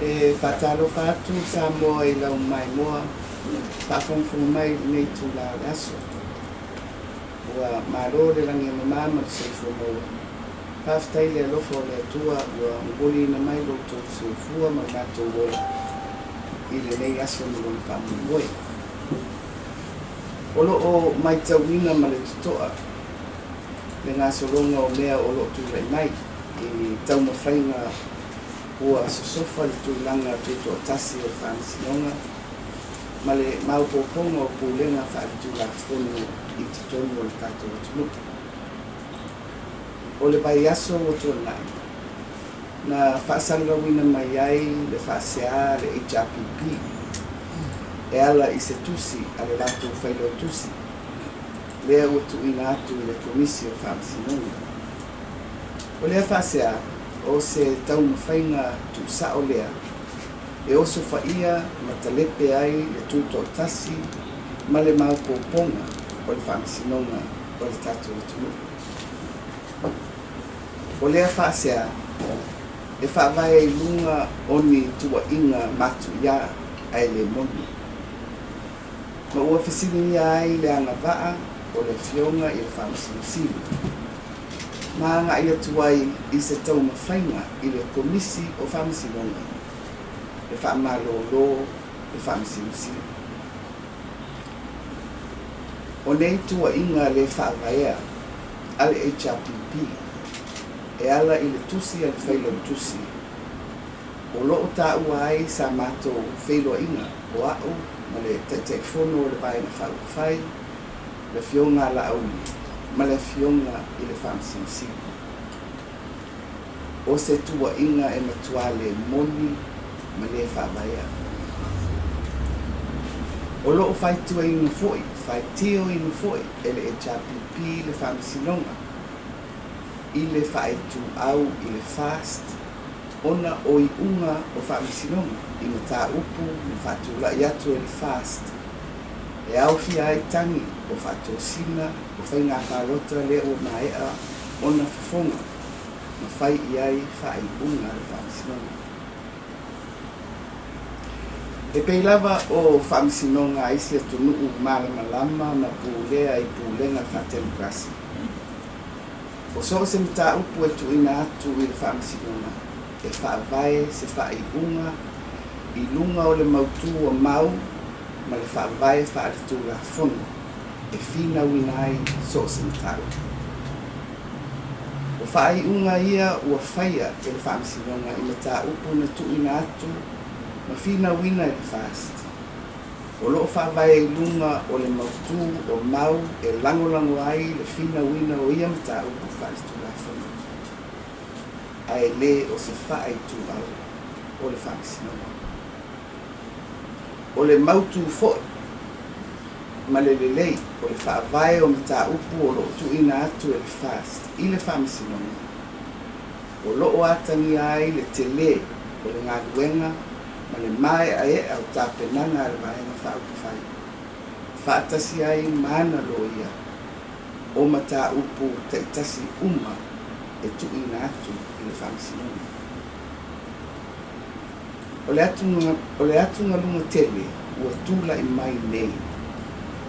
E faatalofa atu Samoa i lau maimoa faafogafoga mai i lenei itula o le aso. Ua malo le lagi e mama ma le soifua maua. Faafetai i le alofa o le Atua ua momoliina mai lo outou soifua ma le matou ola i lenei aso ma lona faamoemoe. O lo o matauina ma le totoa le gasologa o mea o lo o tulai mai i taumafaiga ua sosofa le tulaga tutoatasi o le Faamasinoga ma le maopoopoga o pulega faaletulafono i totonu o le tatou atunuu. O le vaiaso ua tuanai, na faasalalauina mai ai le faasea a le HRPP e ala i se tusi a le latou failautusi lea ua tuuina atu i le Komisi o Faamasinoga. O lea faasea, o se taumafaiga tuusao lea e osofaia ma talepe ai le tutoatasi ma le maopoopoga o le Faamasinoga o le tatou atunuu. O lea faasea e faavae i luga o ni tuuaiga matuia ae le moni, ma ua fesiligia ai le agavaa o le Afioga i le Faamasino Sili ma agai atu ai i se taumafaiga i le Komisi o Faamasinoga e faamalolo le Faamasino Sili. O nei tuuaiga le faavaea a le HRPP e ala i le tusi a le failautusi o lo o taua ai sa matou feiloaiga o au ma le Taitaifono o le Vaega Faaupufai, le Afioga a Laauli ma le Afioga i le Faamasino Sili. O se tuuaiga e matua le moni ma le faavaea. O lo o faitioina foi e le HRPP le Faamasinoga i le faaituau i le FAST ona o iuga o Faamasinoga i mataupu na faatulai atu e le FAST e aofia ai tagi o faatosina o faiga palota lea ua maea ona fofoga ma fai i ai faaiuga a le Faamasinoga. E pei lava o Faamasinoga a isi atunuu malamalama ma pulea i pulega faatemokarasi. O so o se mataupu e tuuina atu i le Faamasinoga e faavae se faaiuga i luga o le mautu o mau ma le faavae faaletulafono e finauina ai so o se mataupu. O faaiuga ia ua faia e le Faamasinoga i mataupu na tuuina atu ma finauina e le FAST. O lo o faavae i luga o le mautu o mau e lagolago ai le finauina o ia mataupu faaletulafono, ae le o se faaituau o le Faamasinoga. O le mautu foi ma le lelei o le faavae o mataupu o lo o tuuina atu e le FAST i le Faamasinoga, o lo o atagia ai le tele o le galuega ma le maeaea o tapenaga a le Vaega Faaupufai, faatasi ai ma ana loia o mataupu taitasi uma e tuuina atu i le Faamasinoga. O le atugaluga tele ua tulai mai nei,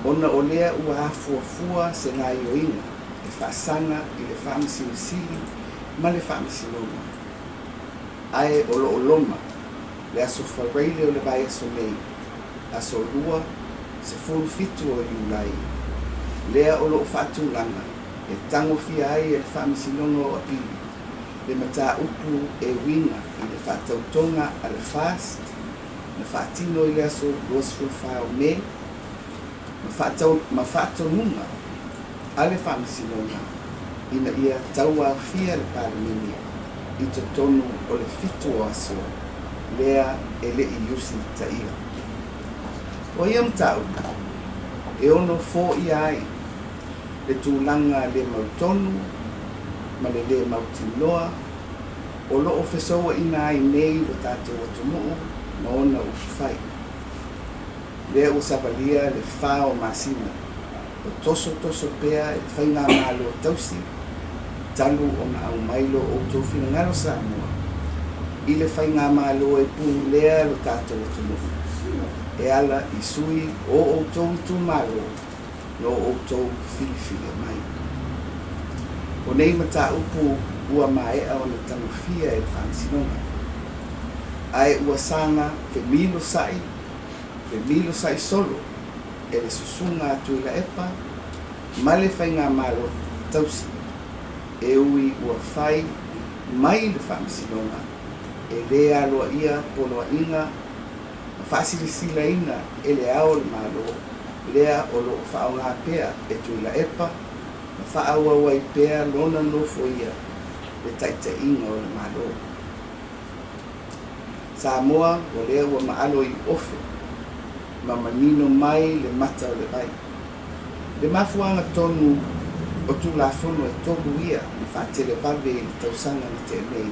ona o lea ua afuafua se gaoioiga e faasaga i le Faamasino Sili ma le Faamasinoga, ae o lo o loma le aso Faraile o le vaiaso nei, aso 2, 17 o Iulai, lea o lo o faatulaga e tagofia ai e le Faamasinoga o Apili le mataupu e uiga i le faatautoga a le FAST na faatino i le aso 24 o Me ma faatonuga a le Faamasinoga ina ia tauaofia le Palemene i totonu o le 7 o aso lea e le i usitaia. O ia mataupu e ono foia ai le tulaga le mautonu ma le le mautinoa o lo o fesouaina ai nei lo tatou atunuu ma ona upufai. Lea ua savalia le 4 o masina o tosotoso pea e le faigamalo tausi talu ona aumai lo outou finagalo Samoa i le Faigamalo e pulea lo tatou atunuu e ala i sui o outou itumalo na outou filifilia mai. O nei mataupu ua maea ona tagofia e le Faamasinoga, ae ua saga femilosa'i femilosa'i solo e le susuga a Tuilaepa ma le Faigamalo tausi, e ui ua fai mai le Faamasinoga e lē aloaia poloaiga ma faasilasilaina e le Ao o le Malo lea o loo faaaogā pea e Tuilaepa ma faaauau ai pea lona nofoia le taitaiga o le Malo. Samoa, o lea ua maalo i ofe ma manino mai le mata o le vai. Le mafuaaga tonu o Tulafono e tolu ia na faatelevave i le tausaga na tea nei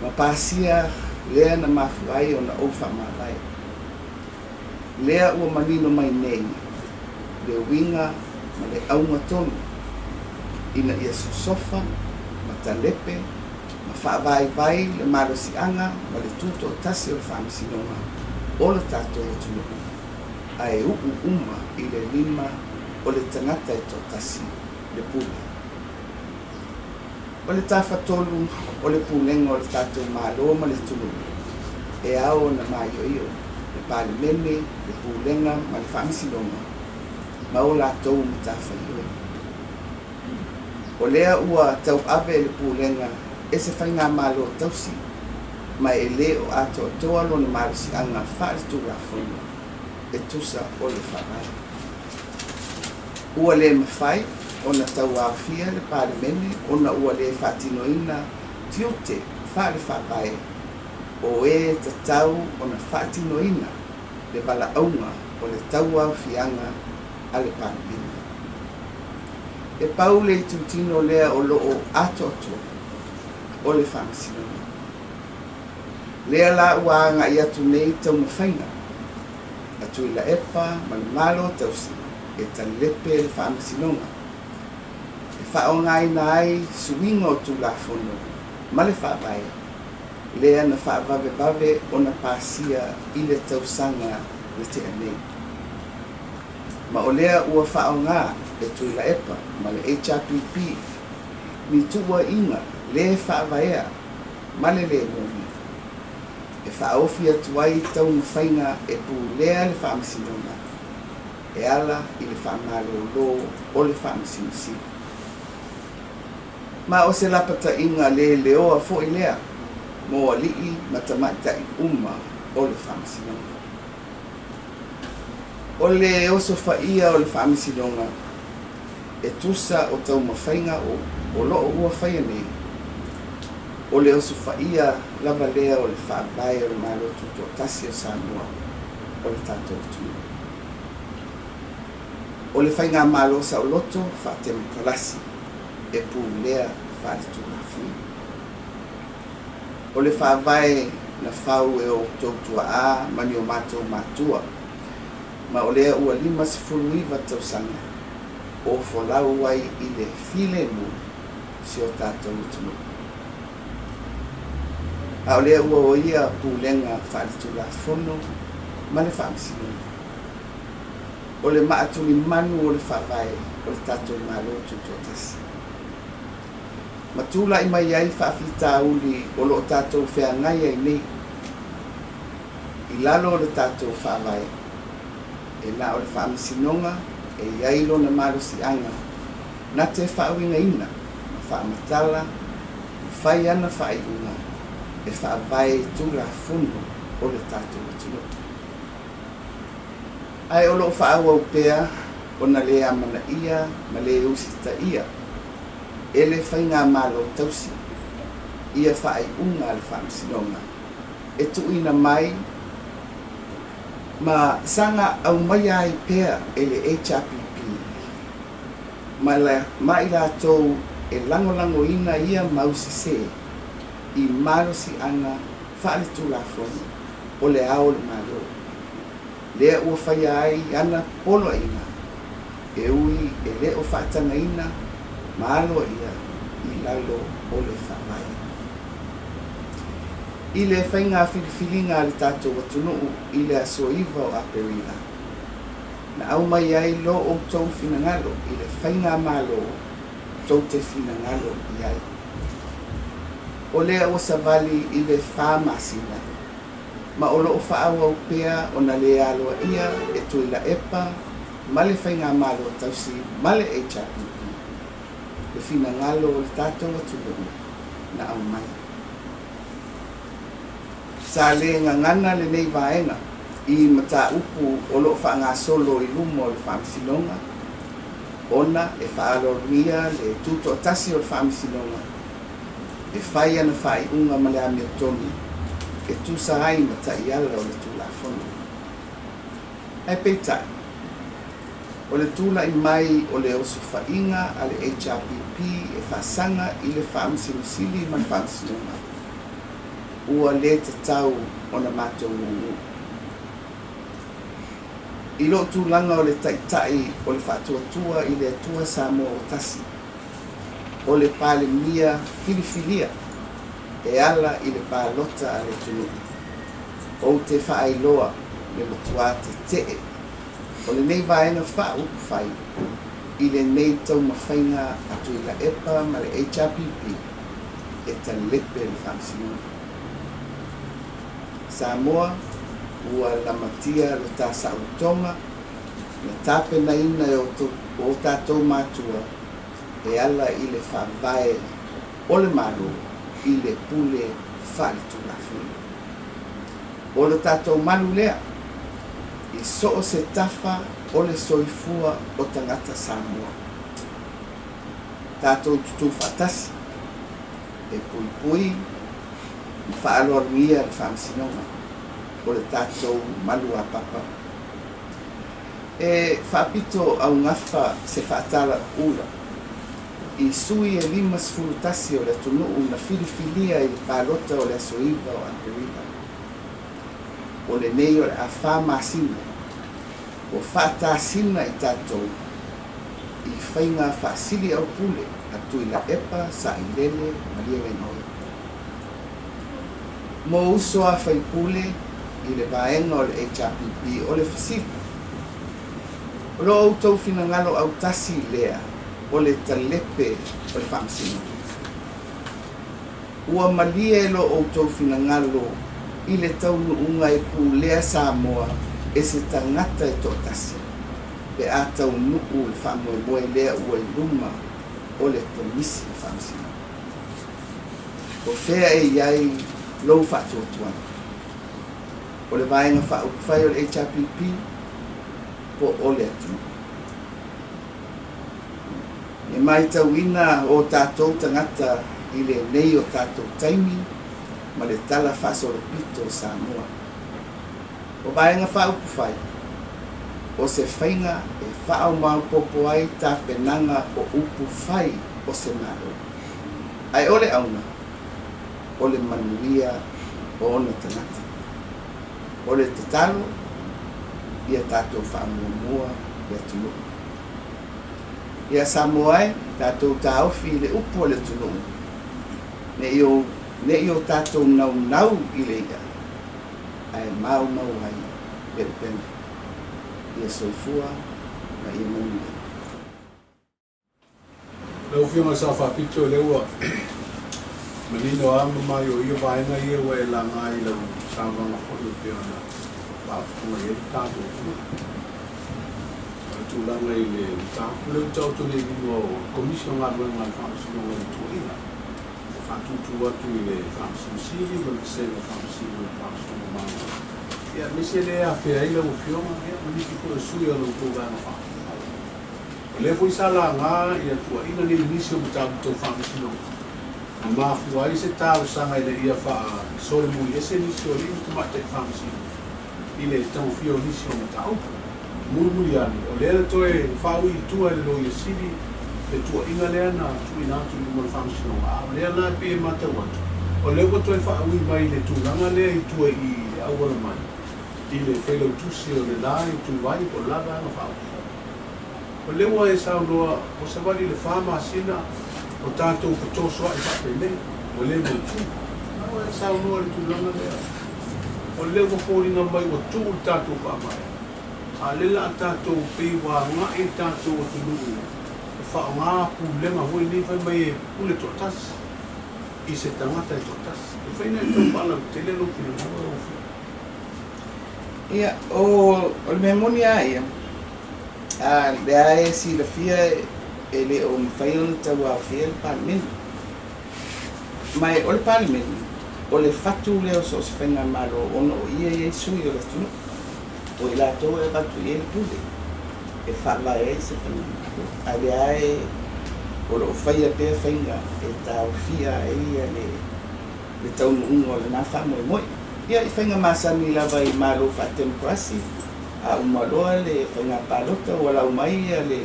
ma pasia lea na mafua ai ona ou faamavae. Lea ua manino mai nei le uiga ma le auga tonu ina ia sosofa ma talepe ma faavaivai le malosiaga ma le tutoatasi o le Faamasinoga o le tatou atunuu, ae uu uma i le lima o le tagata e toatasi le pule. O le tafatolu o le pulega o le tatou Malo ma le atunuu e ao ona maioio le Palemene, le pulega ma le Faamasinoga ma o latou matafaioi. O lea ua tauave le pulega e se Faigamalo tausi, ma e lē o atoatoa lona malosiaga faaletulafono e tusa o le Faavae. Ua lē mafai ona tauaofia le Palemene ona ua lē faatinoina tiute faale-faavae o e tatau ona faatinoina le valaauga o le tauaofiaga a le Palemene. E pau le itutino lea o loo atoatoa o le Faamasinoga. Lea la ua agai atu nei taumafaiga a Tuilaepa ma le Malo tausi e talepe le Faamasinoga e faaaogaina ai suiga o Tulafono ma le Faavae lea na faavavevave ona pasia i le tausaga na tea nei. Ma o lea ua faaaogā e Tuilaepa ma le HRPP ni tuuaiga lē faavaea ma le lē moni e faaofi atu ai taumafaiga e pulea le Faamasinoga e ala i le faamalōlō o le Faamasino Sili. Ma o se lapataiga lē leoa foʻi lea mo alii ma tamaitaʻi uma o le Faamasinoga. O le osofaia o le Faamasinoga e tusa o taumafaiga o loo ua faia nei, o le osofaia lava lea o le Faavae o le Malo Tutoatasi o Samoa o le tatou atunuu. O le Faigamalo saoloto faatemokarasi e pulea faaletulafono. O le Faavae na fau e outou tuaa ma ni o matou matua, ma o lea ua 59 tausaga o folau ai i le filemu si o tatou atunuu. A o lea ua oia pulega faaletulafono ma le Faamasinoga. O le maatulimanu o le Faavae o le tatou Malo Tutoatasi. Ma tulaʻi mai ai faafitauli o loo tatou feagai ai nei. I lalo o le tatou Faavae, e na o le Faamasinoga e i ai lona malosiaga na te faauigaina ma faamatala ma fai ana faaiuga e faavae i Tulafono o le tatou atunuu. Ae o loo faaauau pea ona lē amanaia ma lē usitaia e le Faigamalo tausi ia faaiuga a le Faamasinoga e tuuina mai ma saga aumaia ai pea e le HRPP ma i latou e lagolagoina ia mau sesē i malosiaga faaletulafono o le Ao o le Malo lea ua faia ai ana poloaiga e ui e lē o faatagaina ma aloaia i lalo o le Faavae. I le faiga filifiliga a le tatou atunuu i le aso 9 o Aperila, na aumai ai lo outou finagalo i le faigamalo tou te finagalo i ai. O lea ua savali i le 4 masina, ma o loo faaauau pea ona lē aloaia e Tuilaepa ma le faigamalo tausi ma le HRPP le finagalo o le tatou atunuu na aumai. Sa lē gagana lenei vaega i mataupu o loo faagasolo i luma o le Faamasinoga, ona e faaaloalogia le tutoatasi o le Faamasinoga e fai ana faaiuga ma le amiotonu e tusa ai ma taiala o le Tulafono. Ae peitai, o le tulai mai o le osofaiga a le HRPP e faasaga i le Faamasino Sili ma le Faamasinoga, ua lē tatau ona matou gugu. I lou tulaga o le taitai o le Faatuatua i le Atua Samoa ua Tasi, o le Palemia filifilia e ala i le palota a le atunuu, ou te faailoa le matuā tetee o lenei vaega faaupufai i lenei taumafaiga a Tuilaepa ma le HRPP e talepe le Faamasinoga. Samoa, ua lamatia lo ta saolotoga na tapenaina e o tatou matua e ala i le faavae o le Malo i le pule faaletulafono. O le tatou malu lea i so o se tafa o le soifua o tagata Samoa. Tatou tutū faatasi e puipui ma faaaloalogia le Faamasinoga o le tatou malu apapa. E faapito augafa se faatala ula i sui e 51 o le atunuu na filifilia i le palota o le aso 9 o Aperila. O lenei o le a 4 masina ua faatasina i tatou i faiga faasili aupule a Tuilaepa Sailele Malielegaoi. Mo uso a faipule i le vaega o le HRPP, o le fesili, o lo outou finagalo autasi lea o le talepe o le Faamasinoga? Ua malie lo outou finagalo i le taunuuga e pulea Samoa e se tagata e toatasi, pe a taunuu le faamoemoe lea ua i luma o le Komisi o Faamasinoga? O fea e i ai lou faatuatuaga? O le vaega faaupufai o le HRPP po o le atunuu? E matauina o tatou tagata i lenei o tatou taimi ma le tala faasolopito o Samoa. O vaega faaupufai, o se faiga e faaomaopopo ai tapenaga o upu fai o se Malo. Ae o le auga, o le manuia o ona tagata. O le tatalo, ia tatou faamuamua le atunuu. Ia Samoa e, tatou taofi i le upu o le atunuu, ne i o tatou naunau i le ia, ae maumau ai le upega. Ia soifua ma ia manuia. Lau Afioga i le Sao Faapito, lea ua manino lava ma maioio vaega ia ua e laga i lau saunoaga foi e pei ona faafofoga i ai le tatou atunuu. O le tulaga i le mataupu lea ua taoto nei i luma o le Komisi o Galuega a le Faamasinoga i le Tuuaiga ua faatutu atu i le Faamasino Sili ma le Vasega Faamasino i le Faamasinoga Malo. Ia, aemaise lea e afea ai lau Afioga ma nisi foi o sui o la outou vaega faaupufai. O lea foi sa laga ia tuuaiga nei i nisi o mataupu tau faamasinoga, na mafua ai se talosaga ina ia faasolomuli ese nisi o alii ma tamaitai faamasino i le tagofia o nisi o mataupu. Mulimuli ane, o lea na toe faaui i tua e le Loia Sili le tuuaiga lea na tuuina atu i luma o le Faamasinoga, a o lea la e pei e matau atu, o lea ua toe faaui mai le tulaga lea i tua i le auala mai i le Failautusi o le la Ituvai po o le la vaega faaupufai. O lea ua e saunoa ua savali i le 4 masina o tatou fetosoa'i faapenei, ua le mautu. ua e saunoa i le tulaga lea, o lea ua foliga mai ua tuu le tatou Faavae, a o lea o le a tatou pei ua agai le tatou atunuu e faaaoga pulega foi nei fai mai e pule toatasi i se tagata e toatasi. E mafai ona e tau faalautele lou finagalo lau Afioga? Ia, o le mea moni lava ia, lea e silafia e le o mafai ona tauaofia le Palemene. Ma o le Palemene, o le fatu lea o so o se faigamalo ona o ia e i ai sui o le atunuu, o i latou e avatu i ai le pule e faavae ai se faigamalo. A o lea e o lo o faia pea faiga e taofia ai le taunuuga o lena faamoemoe. Ia, i faiga masani lava i malo faatemokarasi, a uma loa le faiga palota ua lau mai le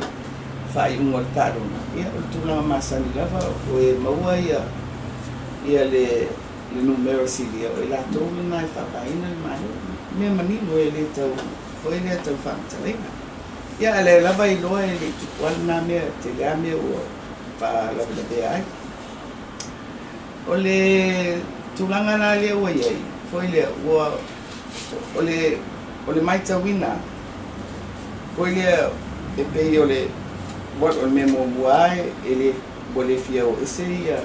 faaiuga o le taaloga, ia o le tulaga masani lava o e maua ia le numera silia, o i latou lena e faavaeina le Malo. Mea manino e le tau foi lea tau faamatalaina. Ia, a lea lava iloa e le i tupu lava lena mea, tele lava mea ua faalavelavea ai. O le tulaga la lea ua i ai, foi lea, ua o le matauina, foi lea e pei o le mea muamua e le ua le fia o ese ia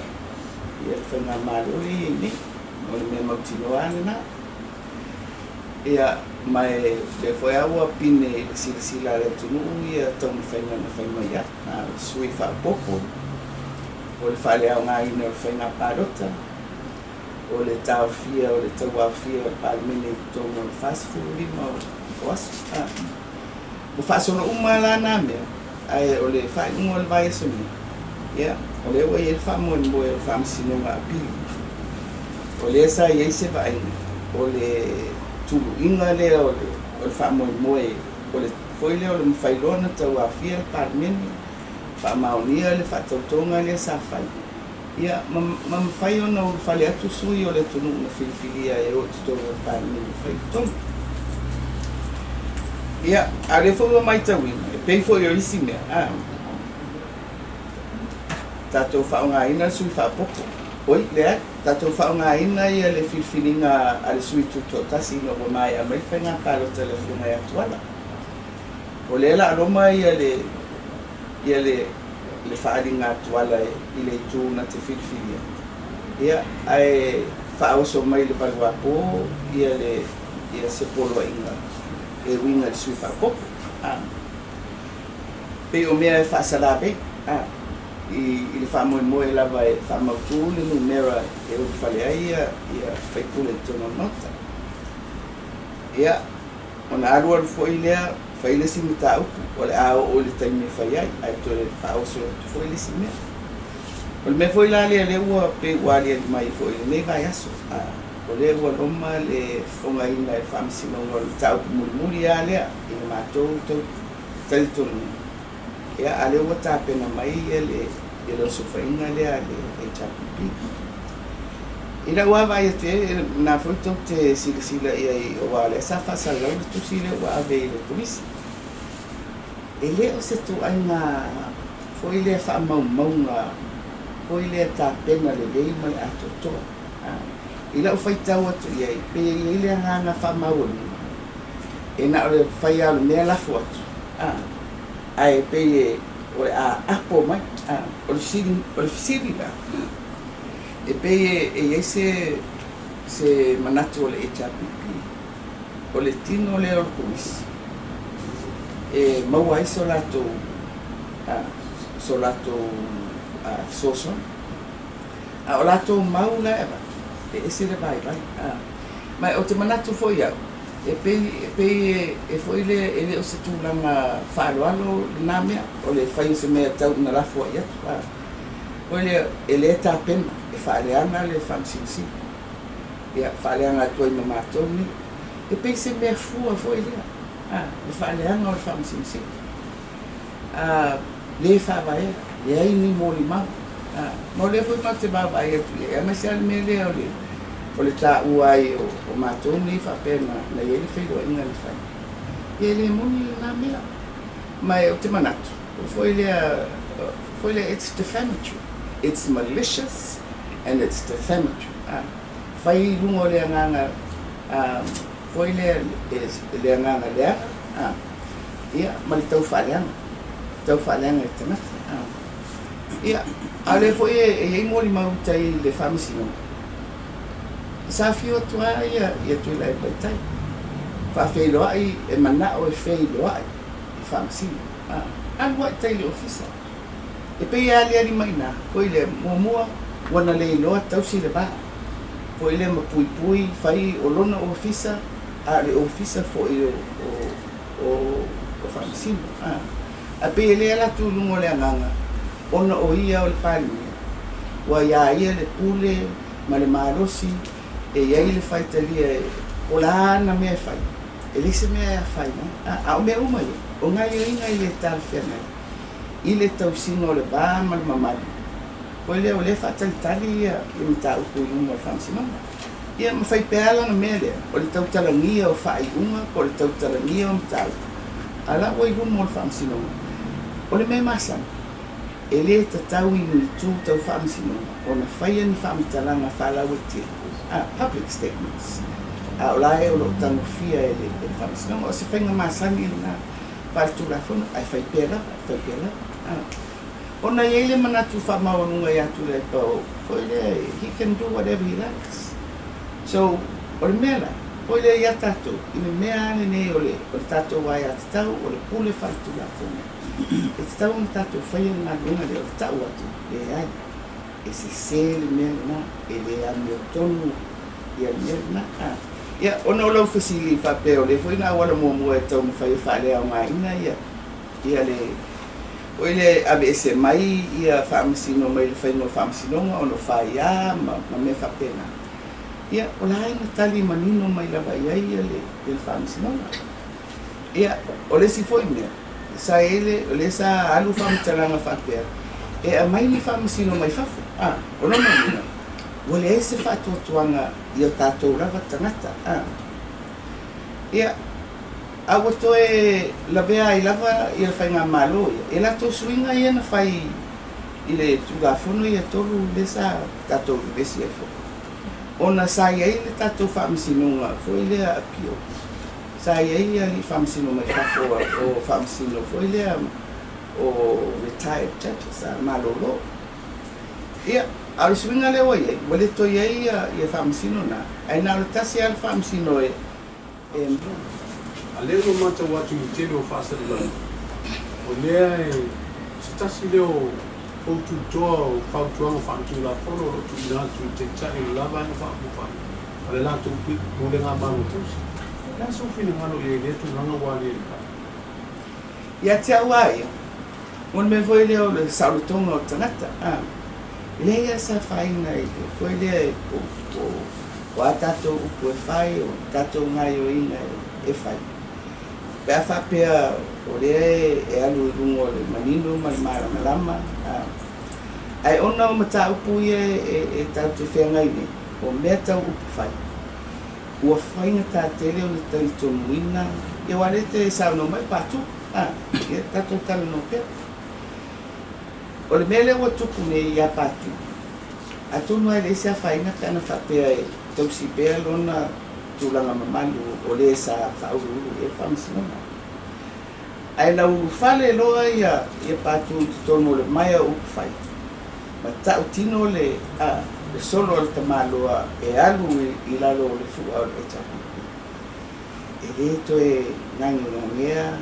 le faigamalo le i ai nei. O le mea mautinoa lena. Ia, ma e lea foi lava ua pine i le silasila a le atunuu ia taumafaiga na fai mai ai. O le sui faaopoopo, o le faaleaogaina o le faiga palota, o le taofia o le tauaofia o le Palemene i totonu o le 45 o aso. Ua faasolo uma la na mea, ae o le faaiuga o le vaiaso nei, ia, o lea ua i ai le faamoemoe o le Faamasinoga Apili. O lea sa i ai se vaaiga, o le tuluiga lea o le faamoemoe, o le foi lea o le mafai loa ona tauaofia le Palemene, faamaonia le faatautoga lea sa fai, ia, ma mafai ona ulufale atu sui o le atunuu na filifilia e o i totonu o le Palemene e fai totonu. Ia, a o lea foi ua matauina, e pei foi o isi mea, tatou faaaogaina le sui faaopoopo. Oi, leai, tatou faaaogaina ia le filifiliga a le sui tutoatasi ina ua maea mai le faiga palota i le afioga ia Tuala. O lea la loma ia le faaaliga a Tuala i le itu na te filifilia. Ia, ae faaoso mai le valuapo ia se poloaiga e uiga i le sui faaopoopo. Pei o mea e faasalavei i le faamoemoe lava e faamautu le numera e ulufale ai ia faipule i totonu o le Maota. Ia, ona alualu foi lea fai le isi mataupu, o le a oo i le taimi e fai ai, ae toe faaoso atu foi le isi mea. O le mea foi la lea lea ua pei ua aliali mai foi i lenei vaiaso, o lea ua loma le fofogaina e le Faamasinoga o le mataupu mulimuli lava lea i le matou talitonuga. Ia, a lea ua tapena mai le osofaiga lea a le HRPP. I lau vaavaai atu i ai, na foi tou te silasila i ai, aua o lea sa faasalalau le tusi lea ua ave i le Komisi. E le o se ituaiga foi lea faamaumauga foi lea tapena lelei ma le atoatoa. I lau faitau atu i ai, pe i ai le agaga faamaualuga, e na o le fai lava o le mea lafo atu, ae pei e o le a apo mai. O le fesili la, e pei e i ai se manatu o le HRPP, o le tino lea o le Komisi, e maua ai so latou fesoasoani. A o latou mau la e avatu, e ese le vaivai. Ma o te manatu foi au, e pei e foi lea e le o se tulaga faaaloalo lena mea, o le fai o se mea tau ina lafo ai atu. Foi lea e le tapena, e faaleaga le Faamasinoga. Ia, faaleaga atu ai ma matou nei. E pei se mea fua foi lea, le faaleaga o le Faamasinoga. Le faavaea, leai ni molimau. Ma o lea foi matou te vaavaai atu i ai, aemaise lava le mea lea o le taua ai o matou nei faapea na i ai le feiloaiga na fai. Ia, e le moni lena mea. Ma o te manatu, foi lea, it's defamatory. It's malicious and it's defamatory. Fai i luga o le agaga foi lea, le agaga leaga, ia, ma le taufaaleaga, taufaaleaga i le tagata. Ia, a o lea foi e i ai molimau i tai i le Faamasinoga, sa afio atu lava ia Tuilaepa i tai, faafeiloai, e manao e feiloai i Faamasino. Alu lava i tai i le ofisa. E pei e aliali mai i ina, foi lea, muamua, ua na le iloa tausi le va, foi lea ma puipui, fai o lona ofisa, a o le ofisa foi o Faamasino. Ae pei e le ala atu i luga o le agaga, ona o ia o le Palemia, ua iā ia le pule ma le malosi, e i ai le faitalia o la ana mea e fai, e leai se mea e afaina ai. A o mea uma ia, o gaoioiga e le talafeagai i le tausiga o le va ma le mamalu, foi lea o lea e faatalitali ia mataupu i luma o le Faamasinoga. Ia ma fai pea lana mea lea, o le tautalagia o faaiuga po o le tautalagia o mataupu, a o la ua i luma o le Faamasinoga. O le mea masani, e le tatau i ni itu tau Faamasinoga ona faia ni faamatalaga faalauaitele, public statements, a o la e o lo o tagofia e le Faamasinoga. O se faiga masani lena faaletulafono, ae fai pea lava, fai pea lava. Ona e i ai le manatu faamaualuga ia Tuilaepa foi lea, he can do whatever he likes. So, o le mea la, foi lea ia tatou, i le mea lenei o le tatou aiatatau, o le pule faaletulafono, e tatau ona tatou faia le galuega lea o le tau atu, leai, e sese le mea lena, e le amiotonu ia le mea lena. Ia, ona o lau fesili faapea o lea foi na auala muamua e taumafai e faaleaogaina ia le foi le aveese mai ia Faamasino mai le faiga o Faamasinoga ona o faia ma mea faapena. Ia, o la e na tali manino mai lava i ai ia le Faamasinoga. Ia, o le isi foi mea, sa i ai le, o lea sa alu faamatalaga faapea, e aumai ni Faamasino mai fafo. O lona uiga, ua leai se faatuatuaga i o tatou lava tagata. Ia, a ua toe lavea ai lava ia le faigamalo ia, e latou suiga ia na fai i le Tulafono ia tolu lea sa tatou vevesi ai foi. Ona sa i ai le tatou Faamasinoga foi lea appeal. Sa i ai ia alii Faamasino mai fafo o Faamasino foi lea o retired judges a malolo. Ia, a o le suiga lea ua i ai, ua le toe i ai ia Faamasino na, ae na o le tasi lava le Faamasino e A lea ua matau atu i le tele o faasalalauga, o lea e se tasi lea o faututoa o fautuaga faaletulafono o lo o tuuina atu i Taitai o le la Vaega Faaupufai ma le latou pulega malo tausi. O le a sou finagalo i ai i lea tulaga ua aliali mai? Ia te au lava ia, o le mea foi lea o le saolotoga o le tagata, e leai lava se afaina i le foi lea o a tatou upu e fai, o tatou gaoioiga e fai. Pe a faapea o lea e alu i luga o le manino ma le malamalama, ae ona o mataupu ia e tatou te feagai nei, o mea tau upu fai, ua faigata tele ona talitonuina, ia aua o lea e te saunoa mai Patu, ia tatou talanoa pea. O le mea lea ua tupu nei ia Patu, atonu lava e leai se afaina pe ana faapea e tausi pea lona tulaga mamalu o le sa faauluulu i ai le Faamasinoga. Ae na ulufale loa ia Patu i totonu o le maea o upu fai, ma tautino le solo a le tamaloa e alu i lalo o le fua o le HRPP. E le toe gagegagea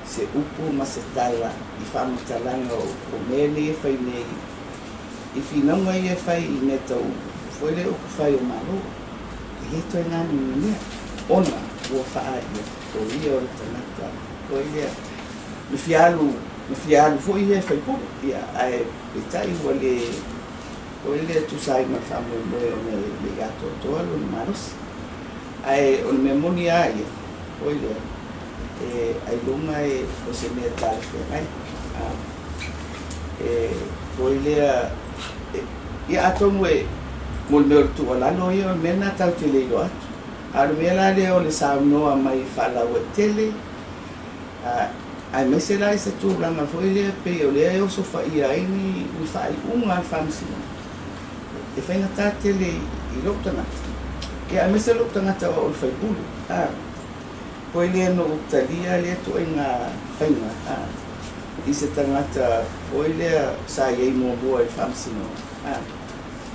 se upu ma se tala i faamatalaga o mea nei e fai nei i finauga ia e fai i mea tau foi le upu fai o Malo. E le toe gagegagea ona ua faaalia o ia o le tagata foi lea na fia alu foi ia e faipule, ia, ae peitai ua le foi lea tusa ai ma le faamoemoe ona e le i atoatoa lona malosi. Ae o le mea moni lava ia, foi lea, e ailoga e o se mea talafeagai. E foi lea, ia atonu e mo le mea o le tuualalo ia, o le mea lena tatou te le iloa atu. A o le mea la lea o le saunoa mai faalauaitele, aemaise la i se tulaga foi lea pei o lea e osofaia ai ni faaiuga a le Faamasinoga. E faigata tele i lou tagata Ia aemaise lou tagata o au o le sui usufono, a. Koe lea na ou talia lea ituaiga faiga, a, i se tagata foi lea sa i ai muamua i le Faamasinoga, a,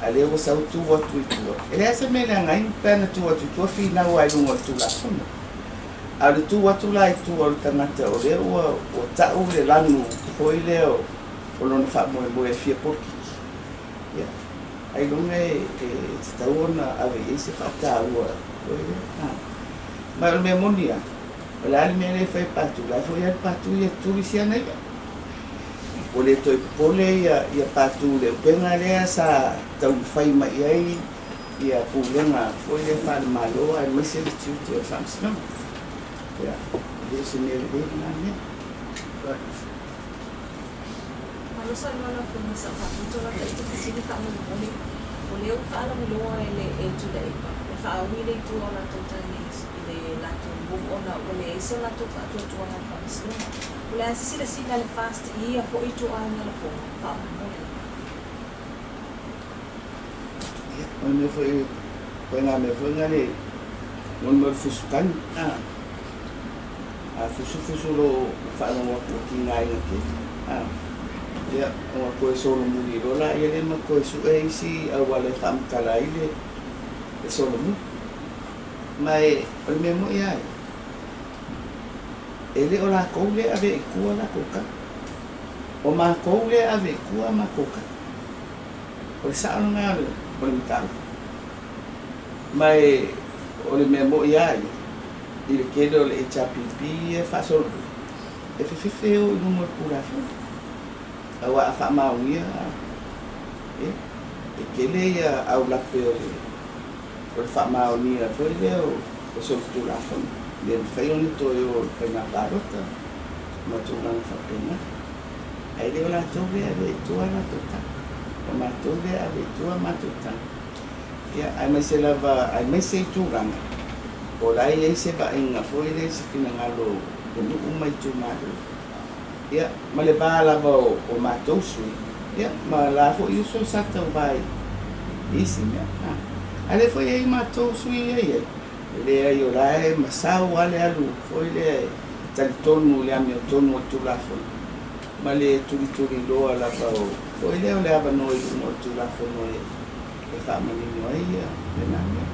a lea ua sau tu atu i tua. E leai se mea e leaga ai pe ana tu atu i tua finau lava i luga o le Tulafono. A o le tu atu la i tua o le tagata o lea ua ua tau le lanu foi lea o lona faamoemoe e fia polokiki, ia, ailoga e tatau ona ave i ai se faataua foi lea. A. Ma o le mea moni lava, o le a le mea lea e fai e Patu, o la e foi lava le Patu ia e tutuli si ana i'a. Ua le toe popole ia Patu i le upega lea sa taumafai mai i ai ia pulega foi lea faale-Malo aemaise le tiute o le Faamasinoga. Ia, e le o se mea lelei lena mea. Malo saunoa lau Afioga i le Sao Faapito lau ita fesili faamolemole o lea ua faalauiloa e le e Tuilaepa e faaui le itu o latou tagi i le latou move ona ua leai se latou faatuatuaga i le Faamasinoga. O le a se silasila a le FAST i ia foi ituaiga lafoga faamolemole lava? Ia, o le mea foi, o le mea foi lena le mo le mea o le fusutagi, a. A fusufusu loa ua faalogo atu ua tigaina tele, a, ia, ona toe solomuli loa laia lea ma toe sue isi auala e faamatala ai le solomuli. Ma e, o le mea moni lava ia, e le o lakou lea e ave i tua latou tala. O matou lea e ave i tua a matou tala. O le sao lena o le mataupu. Ma e, o le mea moni lava ia, i le tele o le HRPP ia e faasolomuli, e fefefe e o i luga o le Tulafono. Aua a faamaonia, ia, e tele ia aulape o le faamaonia foi lea o solitulafono. E le mafai ona toe o i le faiga palota ma tulaga faapena. Ae le o latou lea e ave i tua a latou tala. O matou lea e ave i tua a matou tala. Ia, aemaise lava, aemaise i tulaga o la e i ai se vaaiga foi lea i se finagalo o nuu ma itumalo. Ia, ma le va lava o matou sui, ia, ma la foi uso sa tauva i isi mea. A lea foi e i ai matou sui ia e i ai, e leai o la e masau lava le alu foi lea e talitonu i le amiotonu o le Tulafono ma le tulituliloa lava o foi lea o le avanoa i luga o le Tulafono e faamanino ai lena mea.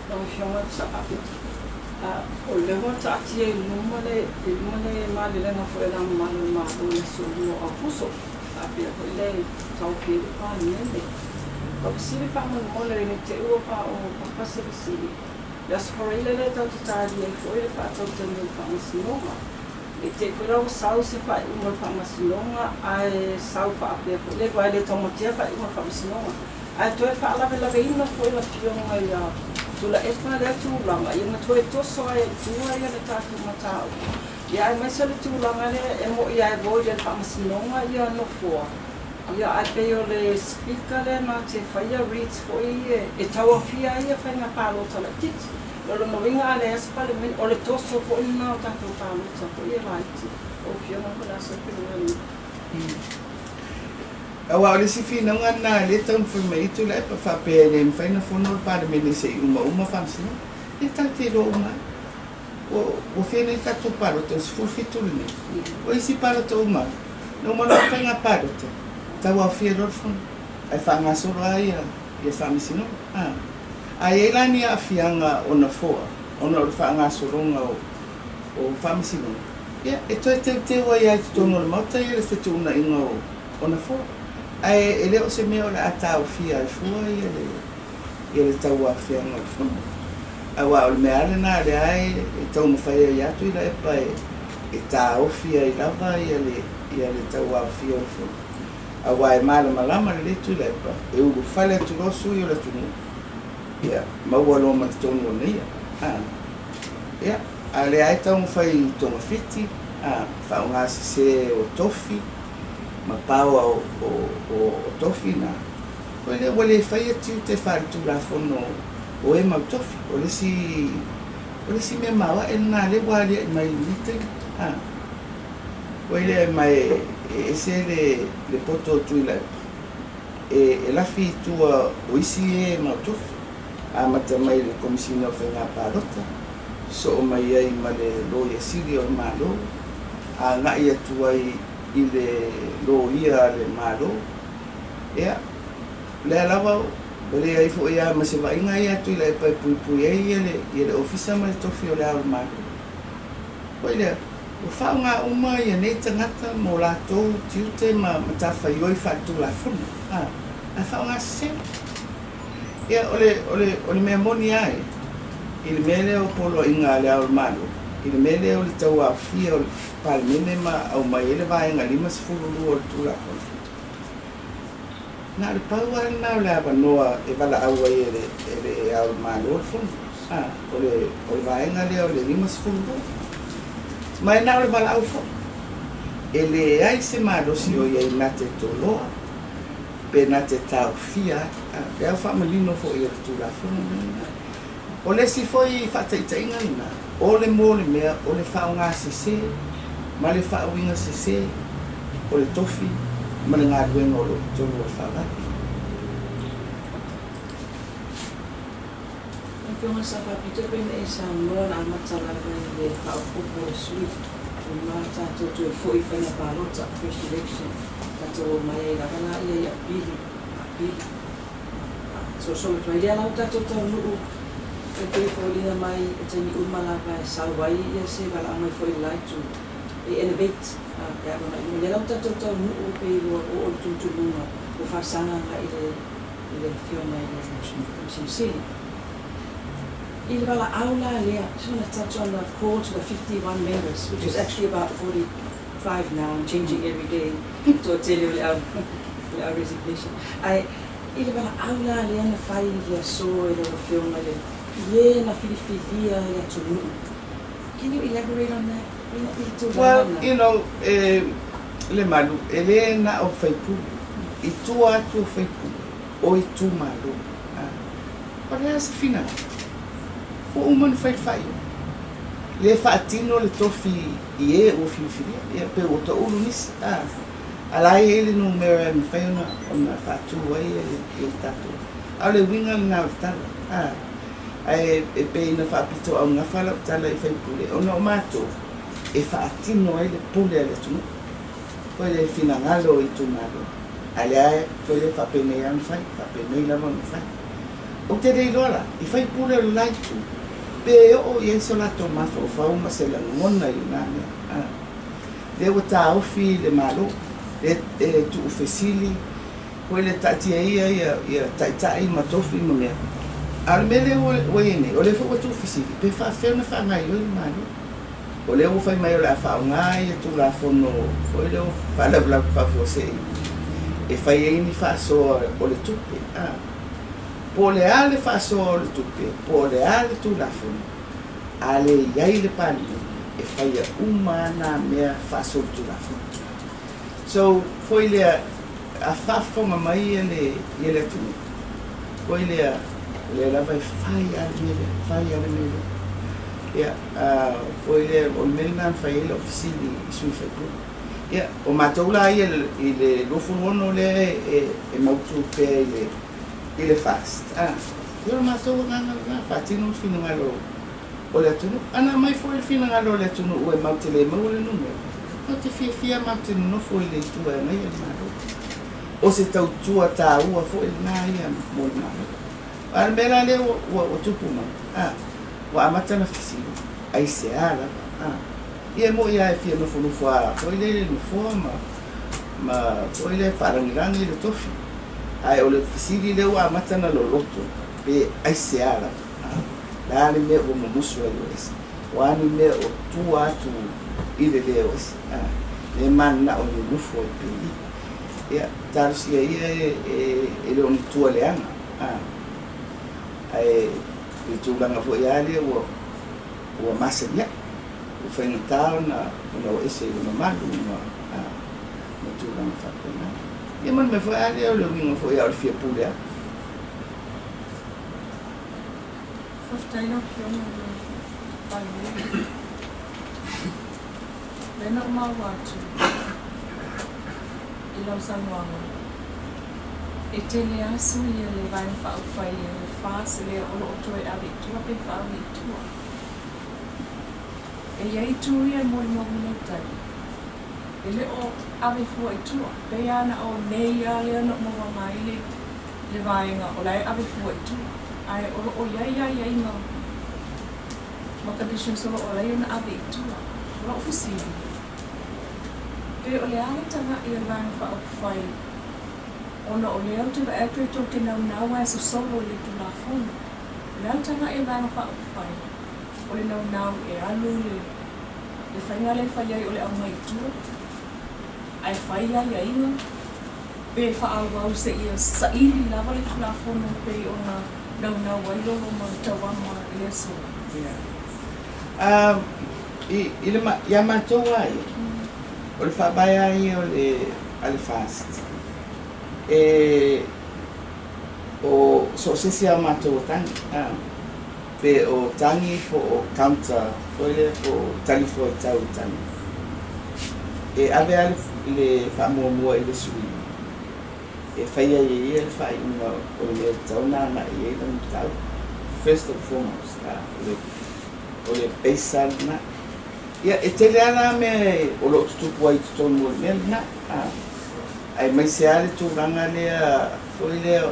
Lau Afioga i le Sao Faapito, o lea ua taatia i luma le malelega foi a Le Ao Mamalu o le Malo i le aso 2 o Aokuso, faapea foi le taofia ai le Palemene. Lau fesili faamolemole ne i te i ua faaopapa se fesili, le Aso Faraile lea tatou te talia ai foi le faatautaiga o le Faamasinoga. Ne i te i foi la ua sau se faaiuga o le Faamasinoga ae sau faapea foi le aua e le taumatea faaiuga o le Faamasinoga ae toe faalavelaveina foi le Afioga ia Tuilaepa lea tulaga ia na toe toso ai i tua ia le tatou mataupu ia aemaise o le tulaga lea e mo'i a e void e le Faamasinoga ia nofoa ia ae pei o le Speaker lea na te faia writs foi e tauafia ai ia faiga palota laitiiti. O lona uiga a leai se Palemene, o le toso foi lena o tatou palota foi e laiti. Lau Afioga po o le a se finagalo. Aua o le isi finauga lena lea e taumafai mai ai Tuilaepa faapea e le mafai ona fono le Palemene se i uma uma Faamasinoga. Ia tatou te iloa uma ai. Ua fia nei tatou palota, o le 17 lenei. O isi palota uma, na uma loa faiga palota, tauaofia loa le fono, ae faagasolo lava ia Faamasinoga. A i ai la ni aafiaga o nofoa ona o le faagasologa o Faamasinoga, ia, e toe teuteu ai lava i totonu o le Maota ia le fetuunaiga o nofoa. Ae e le o se mea o le a taofia ai fua ia le tauaofiaga o le Fono. Aua o le mea lava lena lea e taumafai ai lava Tuilaepa e taofi ai lava ia le tauaofia o le Fono. Aua e malamalama lelei Tuilaepa, e ulufale atu loa sui o le atunuu, ia, maua loa ma le tonu o neia. Ia, a o lea e taumafai i togafiti, faaaoga sese o tofi, ma paoa o tofi na. O lea ua le faia tiute faaletulafono o e mau tofi. O le isi mea maoae lena lea ua aliae mai i lenei taimi. Ua lea mai e ese le poto o Tuilaepa. e lafi i tua o isi e mautofi amata mai le Komesina o Faiga Palota soo mai ai ma le Loia Sili o le Malo agai atu ai i le loia a le Malo. Ia lea lava ua leai foi lava ma se vaaiga ia Tuilaepa e puipui ai ia le ofisa ma le tofi o le Ao o le Malo. Foi lea, ua faaaoga uma ia nei tagata mo latou tiute ma matafaioi faaletulafono, ae faaaoga sese. Ia, o le mea moni lava e, i le mea lea o poloaiga a le Ao o le Malo, i le mea lea o le tauaofia o le Palemene ma aumai ai le Vaega 52 o le Tulafono, na o le pau lava lena o le avanoa e valaau ai e le Ao o le Malo le Fono, o le vaega lea o le 52. Ma e na o le valaau foi. E leai se malosi o i ai na te toloa pe na te taofia ai. Le au faamanino foi o le Tulafono lena. O le isi foi faataitaiga lena, o le mo le mea o le faaaoga sese ma le faauiga sese o le tofi ma le galuega o lo o i totonu o le Faavae. Lau Afioga sa faapito pei ona e saunoa na amata lava i le faaopoopo o le sui usufono ma tatou toe foi i faiga palota, fresh election, tatou omai ai lava laia i Apili, Apili, solosolo atu ai lea la ua tatou taunuu e pei e foliga mai o taimi uma lava e sau ai ia se valaau mai foi i le la itu e elevate e alu agai i luma. Lea la ua tatou taunuu pei ua oo le tumutumuga ua faasaga agai i le Afioga i le Komesina Sili. I le valaau la lea, just want to touch on the call to the 51 members, which is actually about 45 now and changing every day, toatele o le au le au resignation. Ae i le valaau la lea na fai i le aso e lau Afioga i le i e na filifilia e le atunuu. Can you elaborate on that? I le tulaga Well, lena. you know, e le malu, e le na o faipule. I tua atu o faipule, o itumalo. O le a se finagalo? Ua uma ona fai le faaiuga. Le faatino le tofi i e ua filifilia, ia pe ua toulu nisi, a la e i ai le numera e mafai ona faatu ai le tatou. A o le uiga lena o le tala, ae e pei na faapitoaugafa lau tala i faipule, ona o matou e faatino ai le pule a le atunuu. Foi le finagalo o itumalo, a lea e foi le faapenei lava ona fai, faapenei lava ona fai. Ou te le iloa la, i faipule o le la itu, pe oo i ai so latou mafaufau ma se lagona i lena mea. Lea ua taofi le Malo, le e tuufesili, foi le taatia ia ia taitai ma tofi ma mea. A o le mea lea ua i ai nei, o lea foi ua tuufesili, pe faafefea ona faagaoioi le Malo. O lea ua fai mai o le a faaaoga ia Tulafono foi lea ua faalavelave faafuasei e fai ai ni faasoa o le tupe. Po o le a le faasoa o le tupe, po o le a le Tulafono, a le i ai le Palemene e faia uma nā mea faasolitulafono. So, foi lea, a faafofoga mai ia le atunuu, foi lea, o lea lava e fai lava le mea lea, fai lava le mea lea. Ia, foi lea, o le mea lena na fai ai lau fesili i sui usufono. Ia, o matou la ia i le 26 lea e mautu pea i le FAST. Ia o le matou agaga lena, faatino le finagalo o le atunuu. Ana aumai foi le finagalo o le atunuu e matou te le maua le numera, matou te fiafia matou te nonofo i le itu e agaia le Malo. O se tautua taua foi lena ia mo le Malo. A o le mea la lea ua tupu mai, ua amata na fesili, aisea lava. Ia e moni lava e fia nofonofo lava foi lea i le nofoa ma foi lea faalagilagi le tofi. Ae o le fesili lea ua amata na loloto, pe aisea lava. Le a le mea ua mumusu ai o ese. O a ni mea o tua atu i le lea o ese. Le mananao e nonofo ai pei. Ia, talosia ia e le o ni tua leaga. Ae i le tulaga foi lava lea ua masani ai. Ua faigata ona o ese i lona malu ma tulaga faapena. Ia ma le mea foi lava lea o le uiga foi lava o le fia pule atu. Faafetai lau Afioga i le Palemene. Lea na ou maua atu i lau saunoaga. E tele aso ia le Vaega Faaupufai a le FAST lea o lo o toe ave i tua pe faaui i tua. E i ai itu ia e molimauina i tai, e le o ave fua i tua. Pei lava na o nei lava lea na ou maua mai le le vaega o la e ave fua i tua, ae o lo o i ai aiaiga ma conditions o lo o ala ai ona ave i tua. O lau fesili, pe o le a le tagai a le Vaega Faaupufai ona o lea ou te vaai atu e tou te naunau lava e sosolo i le Tulafono. O le a le tagai a le Vaega Faaupufai o le naunau e alu le le faiga lea e fai ai o le aumai i tua ae fai aiaiga pe faaauau seia saili lava le Tulafono pei ona naunau ai Lolo ma Tauama i le aso. Yeah. I, i le, ia matou lava ia, o le faavae lava ia o le, a le FAST, e, o so o se isi lava o matou o tagi, a, pe o tagi po o counter foi lea po o talifuaitau i tagi, e ave lava le, le faamuamua i le sui e faia ai e ia le faaiuga o le mea e tatau ona agai i ai lana mataupu, first and foremost, a, o le, o le base lava lena. Ia, e tele lava la mea o lo o tutupu ai i totonu o le mea lena, a, aemaise lava le tulaga lea foi lea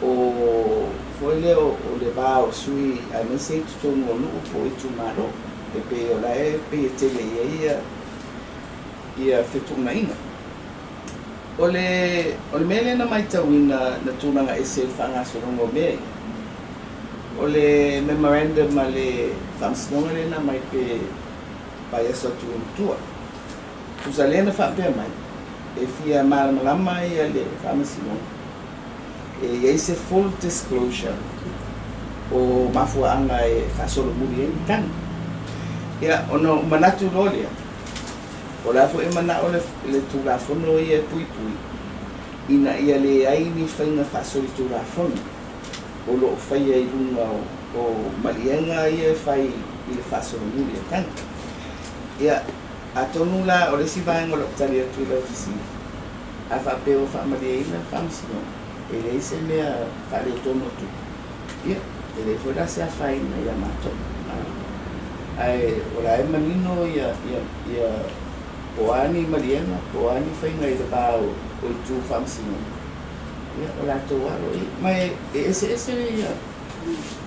o foi lea o le va o sui aemaise i totonu o nuu po o itumalo, e pei o la e pei e tele i ai ia ia fetuunaiga. O le o le mea lea na matauina na tulaga ese i le faagasologa o mea ia, o le memorandum a le Faamasinoga lea na aumai pe vaiaso atu i tua. Tusa lea na faapea mai, e fia malamalama ia le Faamasinoga e i ai se full disclosure o mafuaaga e faasolomuli ai ni tagi. Ia, ona ou manatu loa lea, o le a foi e manao le, le Tulafono ia e puipui, ina ia leai ni faiga faasolitulafono o lo o faia i luga o, o maliega ia e fai i le faasolomuli o tagi. Ia, atonu la o le isi vaega o lau tali atu i lau fesili, a faapea ua faamalieina le Faamasinoga, e leai se mea faaletonu o tupu, ia, e leai foi la se afaina ia matou. Ae o la e manino ia, ia, ia po o a ni maliega, po o a ni faiga i le va o, o itu Faamasinoga, ia, o latou alo i. Ma e, e eseese ia,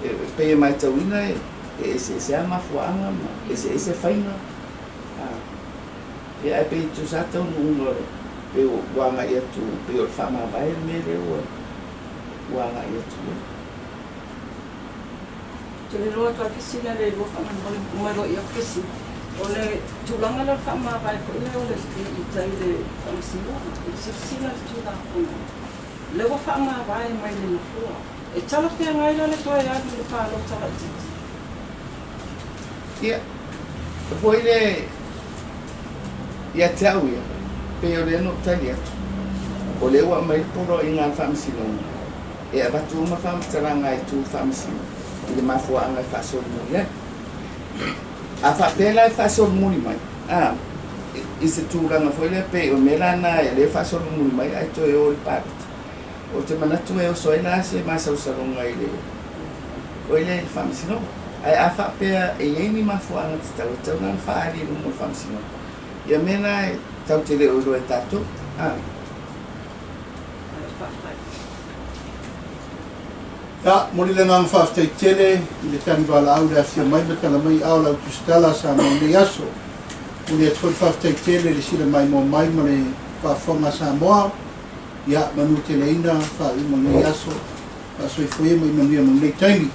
e, pei e matauina e, e eseese lava mafuaaga ma eseese faiga. Ia, ae pei e tusa lava taunuuga o le, pei ua agai atu, pei o le faamavae le mea lea ua, ua agai atu i ai. Te le iloa atu lava fesili a le lua faamolemole uma loa i au fesili. O le tulaga lea o le faamavae foi lea o le i tai i le Faamasinoga, i le silasila i le Tulafono, lea ua faamavae mai le Nofoa. E talafeagai la le toe alu i le palota laitiiti? Ia, foi le ia te au ia, pei o lea na ou tali atu, o lea ua aumai le poloaiga a le Faamasinoga e avatu uma faamatalaga a itu faamasino i le mafuaaga e faasolomuli ai. A faapea la e faasolomuli mai, a, i se tulaga foi lea pei o le mea la lena e lea e faasolomuli mai ae toe o i le palota, ou te manatu e oso ai la se masalosaloga i le foi lea i le Faamasinoga. Ae a faapea e i ai ni mafuaaga tatau, e tatau la ona faaali i luma o le Faamasinoga ia mea la e tatou te le o iloa e tatou. A. Ia, momoli le agaga faafetai tele i le tali valaau i le afifio mai ma tala mai ao lau tusitala sa mo lenei aso. Momoli atu foi le faafetai tele i le sila maimoa mai ma le faafofoga a Samoa. Ia, manuteleina faaiuga o lenei aso. Faasoifua ia ma ia manuia mo lenei taimi.